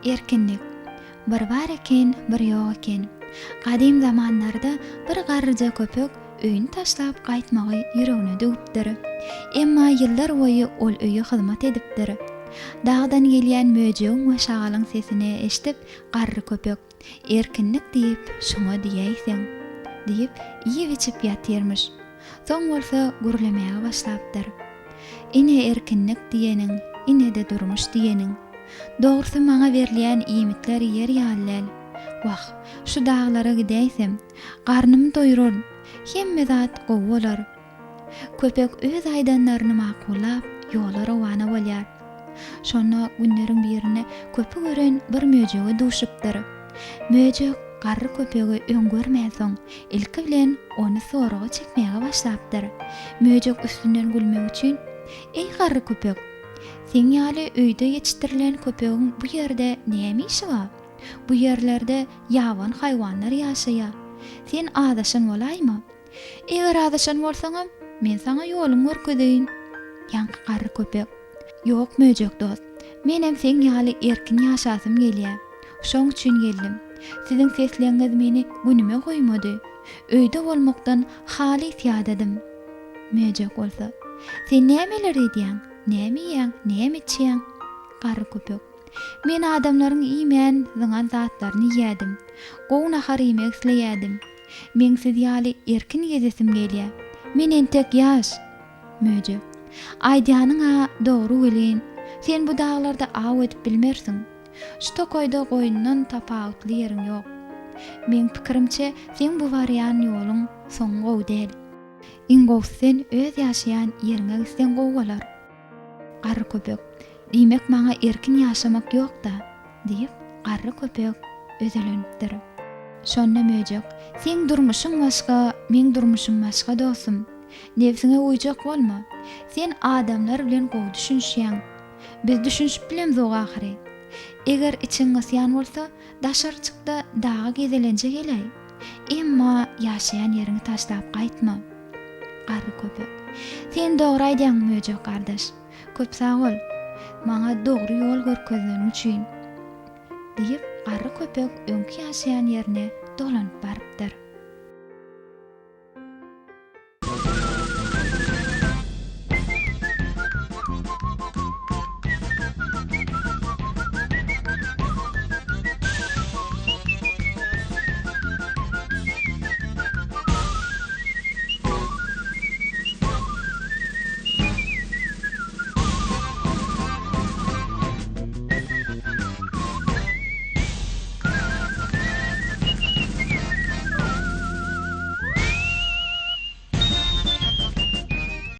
Erkinlik. Bir bar eken, bir ýok eken. Gadym zamanlarda bir garryja köpek öýüni taşlap gaýtmagy ýüregine düwüpdir. Emma ýyllar boýy ol öýe hyzmat edipdir. Dagdan gelýän möjegiň we şagalyň sesini eşidip, garry köpek, Erkinlik diýip şuňa diýäýseň! diýip, iýip-içip ýatyrmyş. Soň bolsa gürlemäge başlapdyr. Ine erkinlik diýeniň, ine-de durmuş diýeniň. Dogrusy maňa berilýän iýmitler iýer ýaly däl. Wah, şu daglara gidäýsem, garnymy doýuraryn, hemme zat gowy bolar. Köpek öz aýdanlaryny makullap, ýola rowana bolýar. Şonda günleriň birinde köpi gören bir möjege duşupdyr. Möjek garry köpegi öň görmänsoň, ilki bilen ony soraga çekmäge başlapdyr. Möjek üstünden gülmek üçin, Eý garry köpek! Seň ýaly öýde ýetişdirilen köpegiň bu ýerde näme işi bar? Bu ýerlerde ýabany haýwanlar ýaşaýar. Sen azaşan bolaýma? Eger azaşan bolsaňam, men saňa ýoluny görkezeýin. Ýaňky garry köpek, Ýok, möjek dost, menem seň ýaly erkin ýaşasym gelýä. Şoň üçin geldim. Siziň sesleňňiz meni günüme goýmady. Öýde bolmakdan halys ýadadym. Möjek bolsa, Sen nämeler edýäň, näme iýýäň, näme içýäň? Garry köpek, Men adamlaryň iýmän zyňan zatlaryny iýýädim. Gowy nahar iýmek isleýädim. Meň siz ýaly erkin gezesim gelýä. Men entek ýaş. Möjek. Aýdýanyň-a dogry welin, sen bu daglarda aw edip bilmersiň. Şu tokaýda goýundan tapawutly ýeriň ýok. Meň pikirimçe, seň bu barýan ýoluň soňy gowy däl. Iň gowusy sen öz ýaşaýan ýeriňe gitseň gowy bolar. Garry köpek. Diýmek maňa erkin ýaşamak ýok-da? Diýip, garry köpek özelenipdir. Şonda möjek, Seň durmuşyň başga, meň durmuşym başga, dostum. Nebsiňe uýjak bolma. Sen adamlar bilen gowy düşünişýäň. Biz düşünişip bilemzok ahyry. Eger içiň gysýan bolsa, daşary çyk-da, daga gezelenje geläý. Emma ýaşaýan ýeriňi taşlap gaýtma. Garry köpek, Sen dogry aýdýaň, möjek gardaş. Köp sag bol, maňa dogry ýol görkezeniň üçin! diýip, garry köpek öňki ýaşaýan ýerine dolanyp barypdyr.